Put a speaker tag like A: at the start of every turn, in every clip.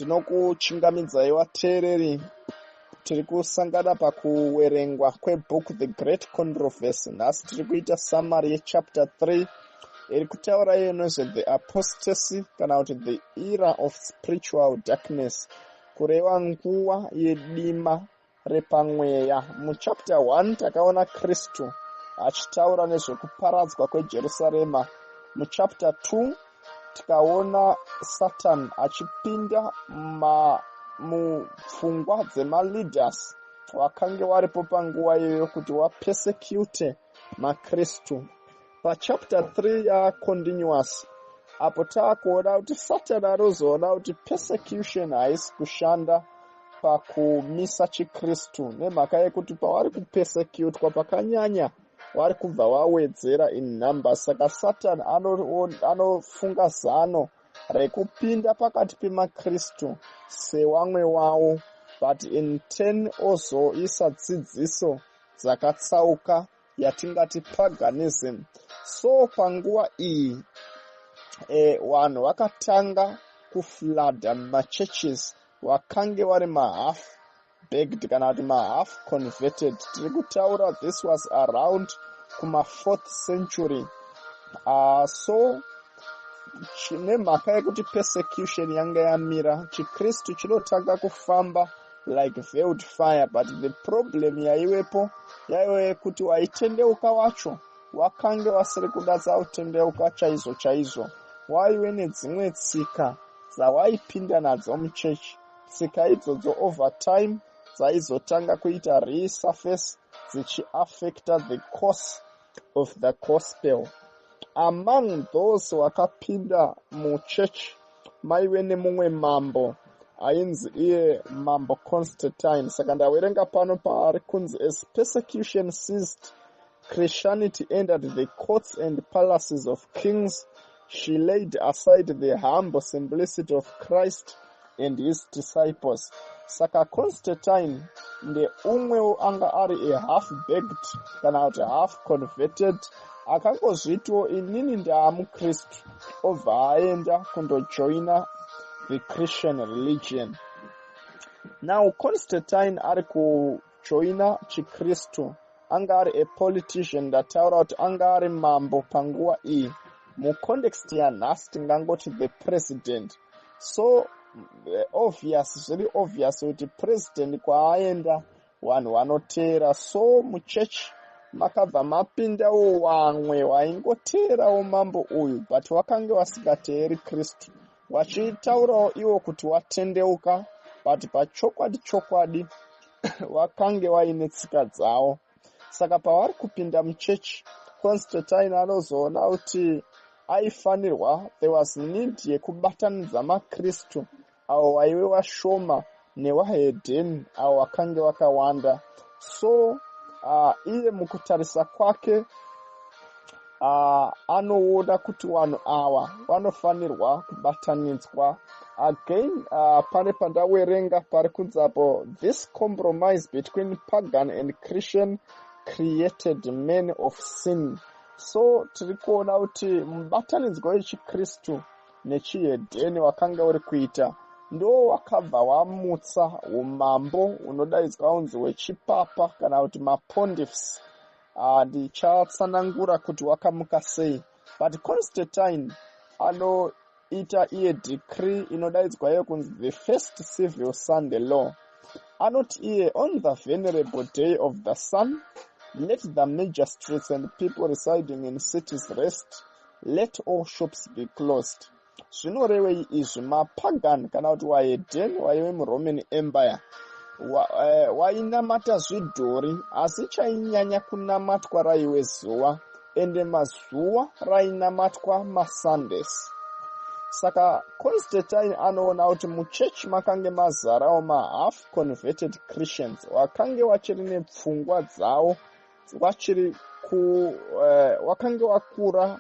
A: Tinokuchingamidzai vateereri. Tiri kusangana pakuwerengwa kwebhuku The Great Controversy. Nhasi tiri kuita summary yechapter 3 iri kutaura iyo nezve the apostasy kana kuti the era of spiritual darkness, kureva nguva yedima repamweya. Muchapter 1 takaona Kristu achitaura nezvekuparadzwa kweJerusarema. Muchapter 2 tikaona Satan achipinda mupfungwa dzemaleaders wakange waripo panguva iyoyo kuti wapersecute maKristu. Pachapter 3 yacontinuous apo taakuona kuti Satan anozoona kuti persecution haisi kushanda pakumisa chiKristu, nemhaka yekuti pavari kupersecutwa pakanyanya vari kubva wawedzera in numbers. Saka Satan anofunga zano rekupinda pakati pemaKristu sewamwe wavo, but in turn ozoisa dzidziso dzakatsauka yatingati paganism. So panguva iyi vanhu vakatanga kuflooda mumachurches wakange vari mahalf baked kana kuti mahalf converted. Tiri kutaura this was around kuma4th century. So nemhaka yekuti persecution yanga yamira, chiKristu chinotanga kufamba like veiled fire. But the problem yaivepo yaive yekuti waitendeuka wacho wakange wasiri kudatsa kutendeuka chaizvo chaizvo. Waive nedzimwe tsika dzawaipinda nadzo muchechi. Tsika idzodzo over time dzaizotanga kuita resurface dzichiaffecta the course of the gospel. Among those wakapinda muchechi maive nemumwe mambo ainzi iye Mambo Constantine. Saka ndawerenga pano paari kunzi, "As persecution ceased, Christianity entered the courts and palaces of kings. She laid aside the humble simplicity of Christ and his disciples." Saka Constantine ndeumwewo anga ari ahalf baked kana kuti half converted, akangozvitiwo inini ndaamukristu, obva aenda kundojoina the Christian religion. Now Constantine ari kujoina chiKristu, anga ari apolitician. Ndataura kuti anga ari mambo panguva iyi. Mucontext yanhasi tingangoti the president. So obvious, zviri obvious kuti president kwaaenda vanhu vanoteera. So muchechi makabva mapindawo vamwe vaingoteerawo mambo uyu, but vakange vasingateeri Kristu, vachitaurawo ivo kuti watendeuka, but pachokwadi chokwadi vakange vaine tsika dzavo. Saka pavari kupinda muchechi, Constantine anozoona kuti aifanirwa, there was need yekubatanidza maKristu avo vaive vashoma nevahedheni avo vakange vakawanda. So iye mukutarisa kwake anoona kuti vanhu ava vanofanirwa kubatanidzwa. Again, pane pandawerenga pari kunzi apo, "This compromise between pagan and Christian created men of sin." So tiri kuona kuti mubatanidzwa wechikristu nechihedheni wakanga uri kuita ndo wakabva wamutsa umambo hunodaidzwa kunzi hwechipapa kana kuti mapontiffs. Ndichatsanangura kuti wakamuka sei. But Constantine anoita iye decree inodaidzwa iyo kunzi the first civil Sunday law. Anoti iye, "On the venerable day of the sun, let the magistrates and people residing in cities rest. Let all shops be closed." Zvinorevei izvi? Mapagan kana kuti wahedheni waive muRoman Empire wainamata zvidhori, asi chainyanya kunamatwa raive zuva, ende mazuva rainamatwa maSundays. Saka Constantine anoona kuti muchechi makange mazarawo mahalf converted Christians vakange vachiri nepfungwa dzavo, vachiri ku wakange wakura,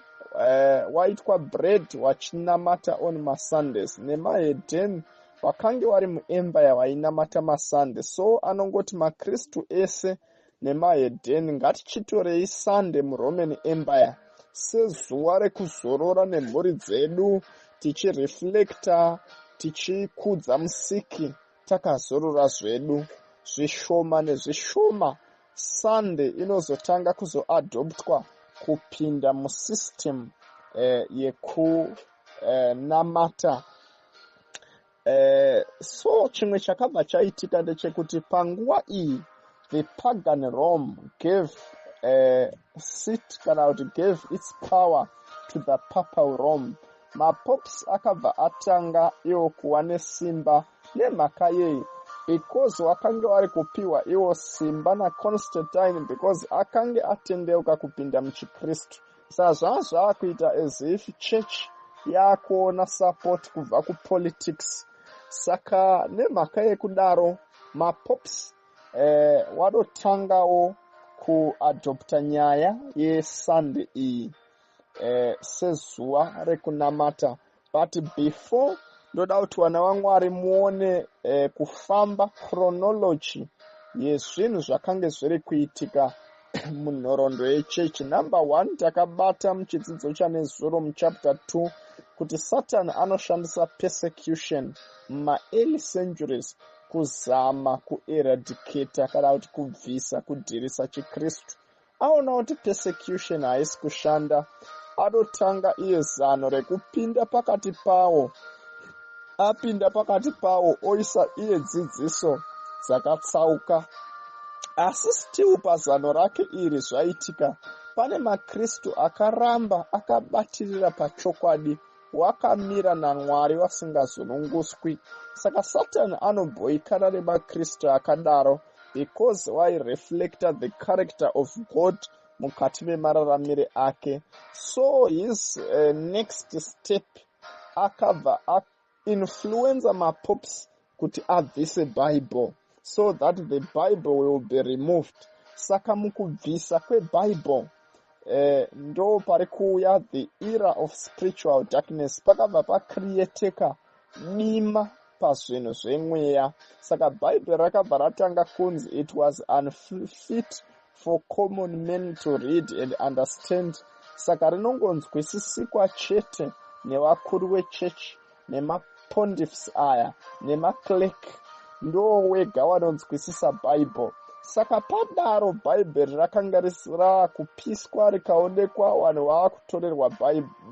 A: waitwa bred wachinamata on maSundays, nemahedheni vakange vari muempire vainamata maSunday. So anongoti makristu ese nemahedheni, ngatichitorei Sunday muRoman Empire sezuva rekuzorora nemhuri dzedu, tichireflecta, Tichikudza Musiki takazorora zvedu. Zvishoma nezvishoma, Sunday inozotanga kuzoadoptwa kupinda musystem yekunamata. So chimwe chakabva chaitika ndechekuti panguva iyi the pagan Rome gave seat, kana kuti gave its power to the papal Rome. Mapops akabva atanga iwo kuva nesimba. Nemhaka yei? Because wakange wari kupiwa iwo simba naConstantine, because akange atendeuka kupinda muchiKristu. Saka zvanga zvaakuita as if church yaakuona support kubva kupolitics. Saka nemhaka yekudaro mapops wadotangawo kuadopta nyaya yeSunday iyi sezuva rekunamata. But before, ndoda kuti vana vaMwari muone kufamba chronology yezvinhu zvakange zviri kuitika munhoroondo yechechi. Number one, takabata muchidzidzo chanezuro muchapter 2 kuti Satan anoshandisa persecution mumaearly centuries kuzama kueradicata, kana kuti kubvisa, kudhirisa chiKristu. Aona kuti persecution haisi kushanda, anotanga iye zano rekupinda pakati pawo. Apinda pakati pawo, oisa iye dzidziso dzakatsauka. Asi still pazano rake iri zvaitika, pane maKristu akaramba akabatirira pachokwadi, wakamira naMwari, wasingazununguswi. Saka Satani anobhoikana nemaKristu akadaro because waireflecta the character of God mukati memararamire ake. So his next step, akabva ainfluenza mapops kuti abvise Bible, so that the Bible will be removed. Saka mukubvisa kweBible, ndo pari kuuya the era of spiritual darkness. Pakabva pacreateka dima pazvinhu zvemweya. Saka Bhaibheri rakabva ratanga kunzi it was unfit for common men to read and understand. Saka rinongonzwisisikwa chete nevakuru vechechi nemapontifs aya nemaclerk, ndo wega vanonzwisisa Bhaibheri. Saka padaro Bhaibheri rakanga raakupiswa, rikaonekwa vanhu vaakutorerwa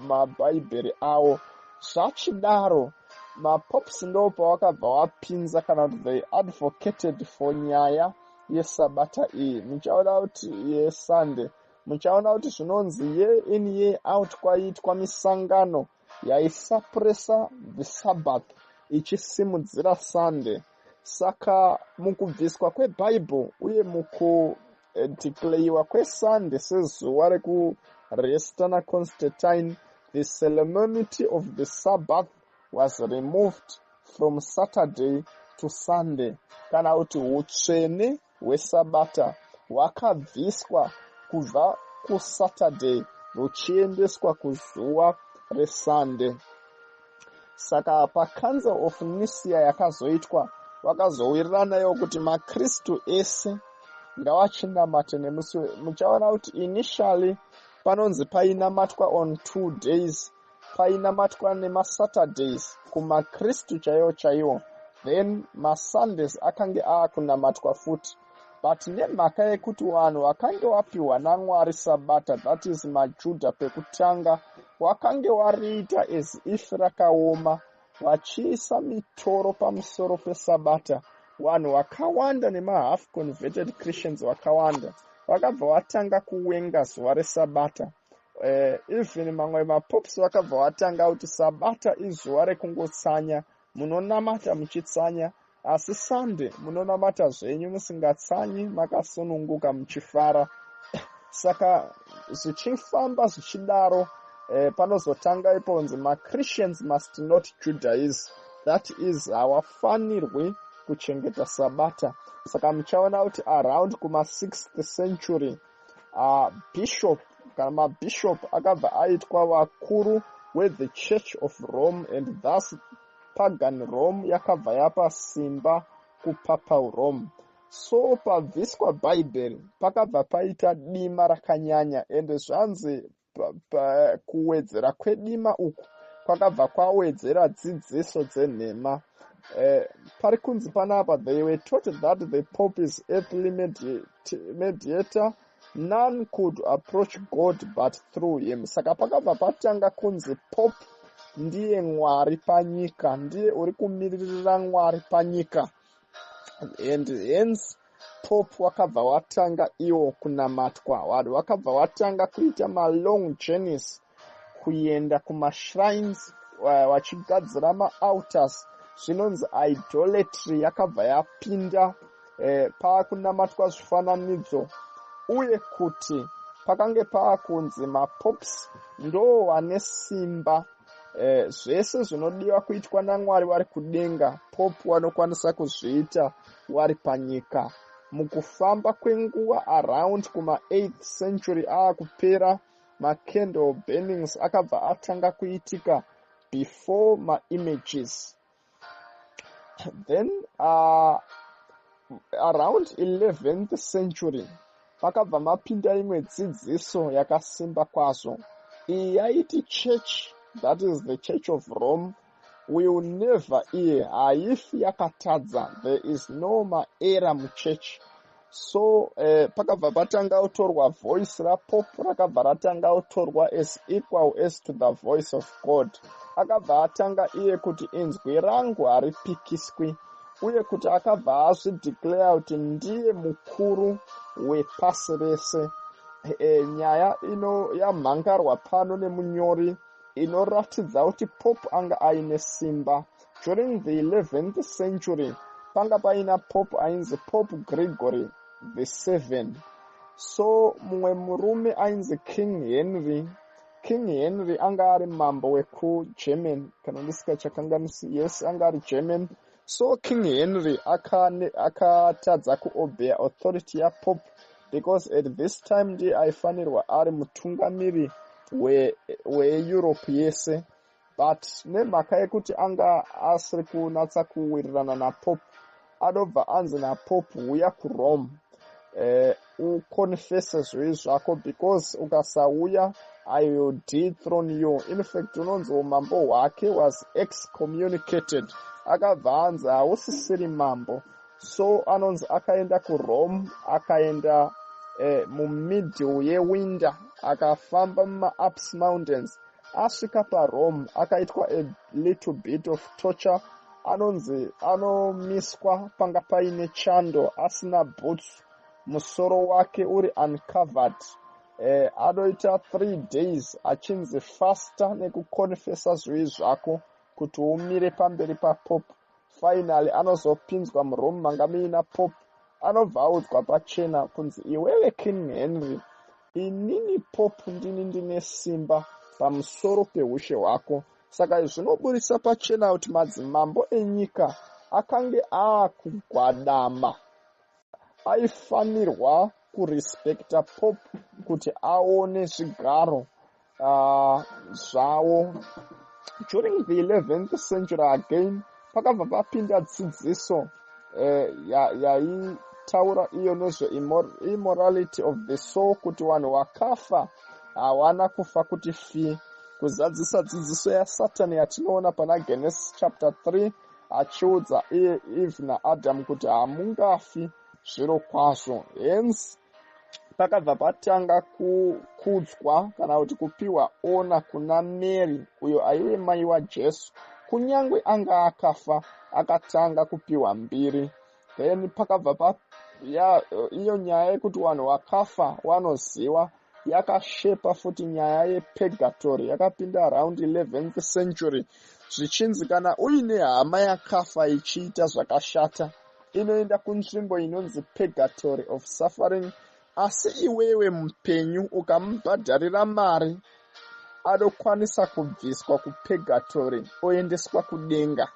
A: mabhaibheri avo. Zvachidaro, mapops ndo pavakabva vapinza, kana kuti they advocated for nyaya yesabata iyi. Muchaona kuti yeSunday, muchaona kuti zvinonzi year in, year out kwaiitwa misangano yaisuppressa the Sabbath ichisimudzira Sunday. Saka mukubviswa kweBhaibheri uye mukudeclarewa kweSunday sezuva rekuresta naConstantine, the solemnity of the Sabbath was removed from Saturday to Sunday, kana kuti utsvene hwesabata hwakabviswa kubva kuSaturday ruchiendeswa kuzuva reSunday. Saka paCouncil of Nicaea yakazoitwa, vakazowiriranayo kuti maKristu ese ngavachinamate nemusi. Muchaona kuti initially panonzi painamatwa on 2 days, painamatwa nemaSaturdays kumaKristu chaiwo chaiwo, then maSundays akange aakunamatwa futi. But nemhaka yekuti vanhu vakange vapiwa naMwari sabata, that is maJudha pekutanga, wakange wariita as if rakaoma, vachiisa mitoro pamusoro pesabata, vanhu vakawanda nemahalf converted Christians vakawanda vakabva vatanga kuwenga zuva resabata. Even mamwe mapops vakabva vatanga kuti sabata izuva rekungotsanya, munonamata muchitsanya, asi Sunday munonamata zvenyu musingatsanyi, makasununguka, muchifara. Saka zvichifamba zvichidaro, panozotanga iponzi maChristians must not Judaize, that is havafanirwi kuchengeta sabata. Saka muchaona kuti around kuma6th century, bishop kana mabishop akabva aitwa vakuru wethe Church of Rome, and thus pagan Rome yakabva yapa simba kupapal Rome. So pabviswa Bhaibheri, pakabva paita dima rakanyanya. Ende zvanzi kuwedzera kwedima uku Kwakabva kwawedzera dzidziso dzenhema. Pari kunzi panapa, "They were taught that the Pope is earthly mediator. None could approach God but through him." Saka pakabva patanga kunzi Pope ndiye Mwari panyika, ndiye uri kumiririra Mwari panyika, and hence Pope wakabva watanga iwo kunamatwa. Vanhu vakabva watanga kuita malong journeys kuenda kumashrines, vachigadzira maaltars. Zvinonzi idolatry yakabva yapinda, paakunamatwa zvifananidzo, uye kuti pakange paakunzi mapopes ndo vane simba. Zvese zvinodiwa kuitwa naMwari vari kudenga, Pope vanokwanisa kuzviita vari panyika. Mukufamba kwenguva, around kuma8th century aakupera, macandle burnings akabva atanga kuitika before maimages. Then around 11th century pakabva mapinda imwe dzidziso yakasimba kwazvo. Iyi yaiti church, that is the Church of Rome, will never err, haifi yakatadza. There is no maerror muchurch. So pakabva patanga kutorwa voice raPope, rakabva ratanga kutorwa as equal as to the voice of God. Akabva atanga iye kuti, "Inzwi rangu haripikiswi," uye kuti akabva azvideclare kuti ndiye mukuru wepasi rese. Nyaya ino yamhangarwa pano nemunyori inoratidza kuti Pope anga aine simba. During the 11th century panga paina Pope ainzi Pope Gregory the Seven. So mumwe murume ainzi King Henry. King Henry anga ari mambo wekuGerman, kana ndisikachakanganisi. Yes, anga ari German. So King Henry akatadza kuobeya authority yaPope, because at this time ndiye aifanirwa ari mutungamiri weEurope yese, but nemhaka yekuti anga asiri kunatsa kuwirirana naPope, anobva anzi naPope, "Uya kuRome, uconfesse zvivi zvako, because ukasauya I will dethrone you." In fact, unonzi umambo hwake was excommunicated. Akabva anzi hausisiri mambo. So anonzi akaenda kuRome, akaenda mumiddle yewinter, akafamba mumaAlps mountains. Asvika paRome, akaitwa a little bit of torture. Anonzi anomiswa panga paine chando, asina boots, musoro wake uri uncovered. Anoita 3 days achinzi, "Fasta nekukonfesa zvivi zvako kuti umire pamberi paPope." Finally anozopinzwa muRome manga muina Pope. Anobva audzwa pachena kunzi, "Iwewe King Henry, inini Pope ndini ndine simba pamusoro peushe hwako." Saka zvinoburisa pachena kuti madzimambo enyika akange aakugwadama, aifanirwa kurespekta Pope kuti aone zvigaro zvavo. During the 11th century again pakabva papinda dzidziso yaitaura iyo nezveimmorality of the soul, kuti vanhu vakafa hawana kufa kuti fi, kuzadzisa dzidziso yaSatani yatinoona pana Genesis chapter 3, achiudza iye Eve naAdhamu kuti hamungafi zviro kwazvo. Hence pakabva patanga kukudzwa kana kuti kupiwa honour kuna Mary, uyo aive mai waJesu. Kunyange anga akafa, akatanga kupiwa mbiri. Then pakabva pa ya iyo nyaya yekuti vanhu vakafa vanoziva yakashepa futi nyaya yepurgatory yakapinda around 11th century, zvichinzi kana uine hama yakafa ichiita zvakashata, inoenda kunzvimbo inonzi purgatory of suffering, asi iwewe mupenyu ukamubhadharira mari, anokwanisa kubviswa kupurgatory oendeswa kudenga.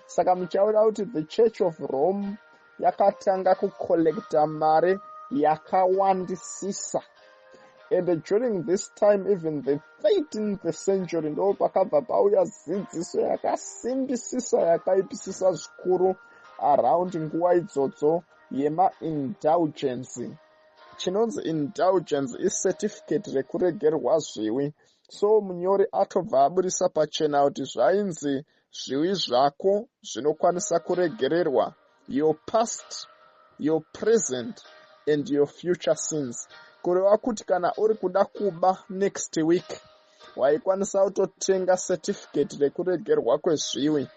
A: Saka muchaona kuti the Church of Rome yakatanga kucollecta mari yakawandisisa. And during this time, even the 13th century, ndo pakabva pauya dzidziso yakasimbisisa, yakaipisisa zvikuru around nguva idzodzo, yemaindulgence. Chinonzi indulgence icertificate rekuregerwa zvivi. So munyori atobva aburisa pachena kuti zvainzi zvivi zvako zvinokwanisa kuregererwa, your past, your present and your future sins. Kureva kuti kana uri kuda kuba next week, waikwanisa kutotenga certificate rekuregerwa kwezvivi.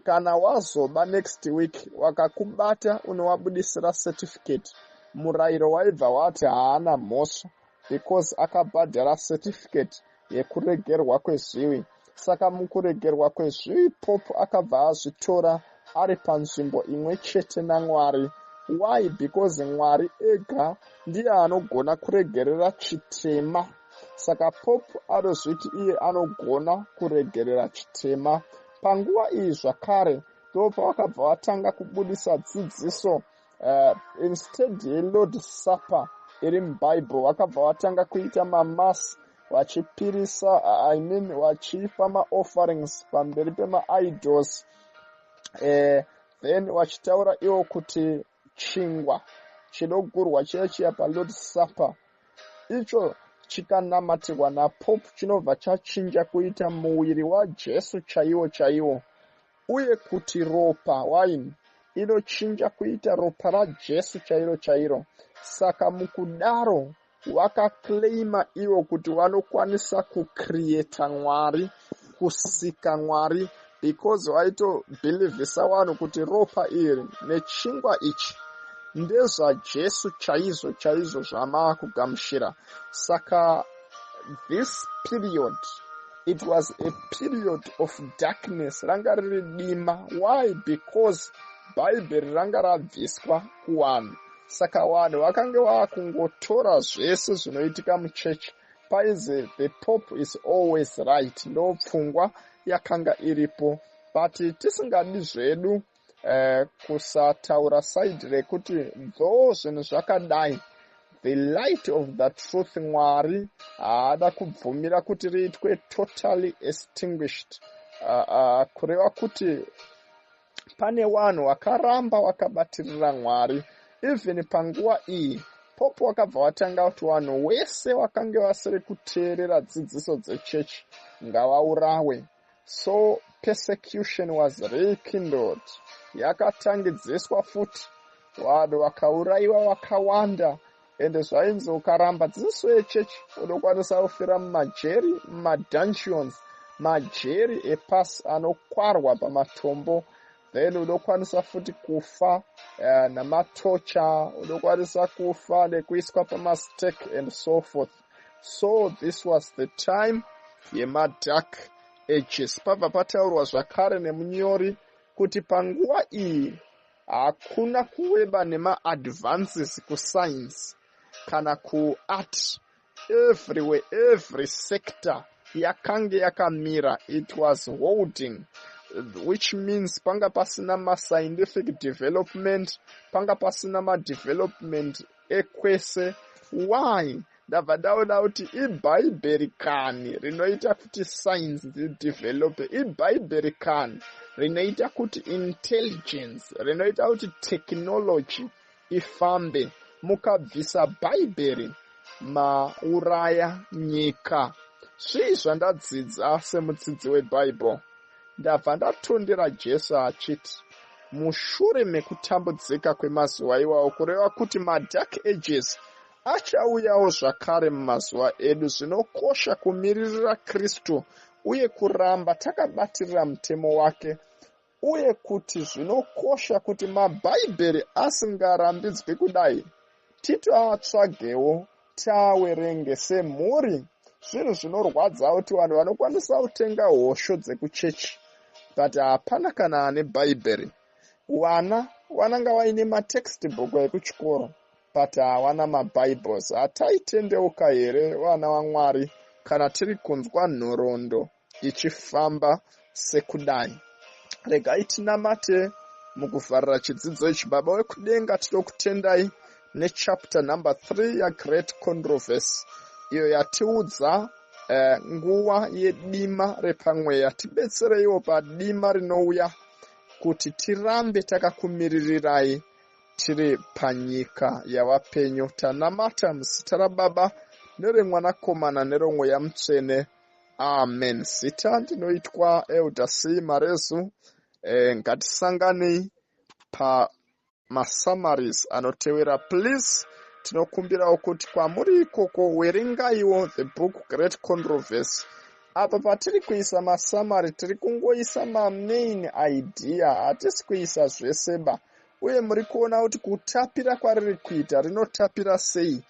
A: Kana wazoba next week, wakakubata unovabudisira certificate. Murayiro waibva wati haana mhosva because akabhadhara certificate yekuregerwa kwezvivi. Saka mukuregerwa kwezvivi, Pope akabva azvitora ari panzvimbo imwe chete naMwari. Why? Because Mwari ega ndiye anogona kuregerera chitema. Saka Pope anozviti iye anogona kuregerera chitema. Panguva iyi zvakare ndopavakabva vatanga kubudisa dzidziso instead yeLord's Supper iri muBhaibheri, vakabva vatanga kuita maMass vachipirisa, I mean, vachipa maofferings pamberi pemaidols, then vachitaura ivo kuti chingwa chinogurwa chiya chiya paLord's Supper icho chikanamatirwa naPope chinobva chachinja kuita muviri waJesu chaiwo chaiwo, uye kuti ropa, wine inochinja kuita ropa raJesu chairo chairo. Saka mukudaro vakaclaima ivo kuti vanokwanisa kucreata Mwari, kusika Mwari, because vaitobelievisa vanhu kuti ropa iri nechingwa ichi ndezvaJesu chaizvo chaizvo zvamaakugamuchira. Saka this period, it was a period of darkness, ranga riri dima. Why? Because Bhaibheri ranga rabviswa kuvanhu. Saka vanhu vakange vaakungotora zvese zvinoitika muchechi. Paizi the Pope is always right, ndo pfungwa yakanga iripo. But tisingadi zvedu kusataura side rekuti though zvinhu zvakadai, the light of the truth, Mwari haada kubvumira kuti riitwe totally extinguished, kureva kuti pane vanhu vakaramba vakabatirira Mwari even panguva iyi. Pope wakabva watanga kuti vanhu wese vakange vasiri kuteerera dzidziso dzechechi ngavaurawe. So persecution was rekindled, yakatangidziswa futi, vanhu vakaurayiwa vakawanda. Ende zvainzi ukaramba dzidziso yechechi unokwanisa kufira mumajeri, mumadungeons, majeri epasi anokwarwa pamatombo. Then unokwanisa futi kufa namatorture, unokwanisa kufa nekuiswa pamastake and so forth. So this was the time yemaDark Ages. Pabva pataurwa zvakare nemunyori kuti panguva iyi hakuna kuweba nemaadvances kuscience kana kuart. Everywhere, every sector yakange yakamira. It was holding, which means panga pasina mascientific development, panga pasina madevelopment ekwese. Why? Ndabva ndaona kuti iBhaibheri kani rinoita kuti science dzidevelope, iBhaibheri kani rinoita kuti intelligence, rinoita kuti technology ifambe. Mukabvisa Bhaibheri, mauraya nyika. Zvii zvandadzidza semudzidzi weBhaibheri? Ndabva ndatondera Jesu achiti mushure mekutambudzika kwemazuva iwawo, kureva kuti maDark Ages achauyawo zvakare mumazuva edu, zvinokosha kumiririra Kristu uye kuramba takabatirira mutemo wake, uye kuti zvinokosha kuti mabhaibheri asingarambidzwi kudai titoatsvagewo tiawerenge semhuri. Zvinhu zvinorwadza kuti vanhu vanokwanisa kutenga hosho dzekuchechi, but hapana kana ane Bhaibheri. Vana vananga vaine matextbook ekuchikoro, but hawana maBibles. Hataitendeuka here, vana vaMwari, kana tiri kunzwa nhoroondo ichifamba sekudai? Regai tinamate mukuvharira chidzidzo ichi. Baba wekudenga, tinokutendai nechapter number 3 yaGreat Controversy iyo yatiudza nguva yedima repamweya. Tibetsereiwo padima rinouya kuti tirambe takakumiririrai tiri panyika yavapenyu. Tanamata muzita raBaba neremwanakomana neromweya mutsvene. Amen. Zita ndinoitwa Elder C Marezu. Ngatisanganei pamasummaries anotevera. Please, tinokumbirawo kuti kwamuri ikoko werengaiwo the book Great Controversy. Apa patiri kuisa masummary, tiri kungoisa mamain idea, hatisi kuisa zvese ba. Uye muri kuona kuti kutapira kwariri kuita, rinotapira sei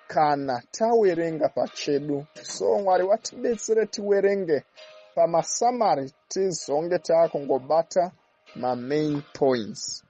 A: kana tawerenga pachedu. So Mwari watibetsere tiwerenge pamasummary, tizonge taakungobata mamain points.